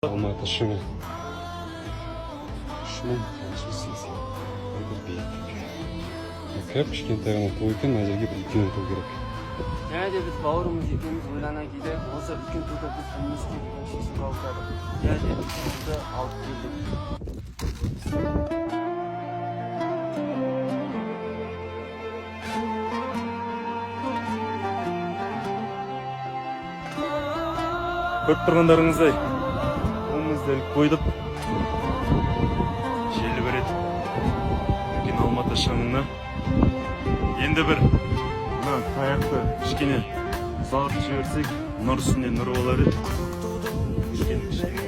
Алматы шыңы, 3680 метр биіктік. Кіп кішкентай ғана ту екен, мына жерге бір үлкен ту керек. Және де біз бауырымыз екеуміз ойлана келе, осы үлкен туды біз ілмеске деген шешім қабылдадық және де үлкен туды алып келдік. Көріп тұрғандарыңыздай, туымызды іліп қойдық. Желбіретіп үлкен Алматы шыңына. Енді бір мына таяқты кішкене ұзартып жіберсек, нұр үстіне нұр болар еді. Кішкене кішкене.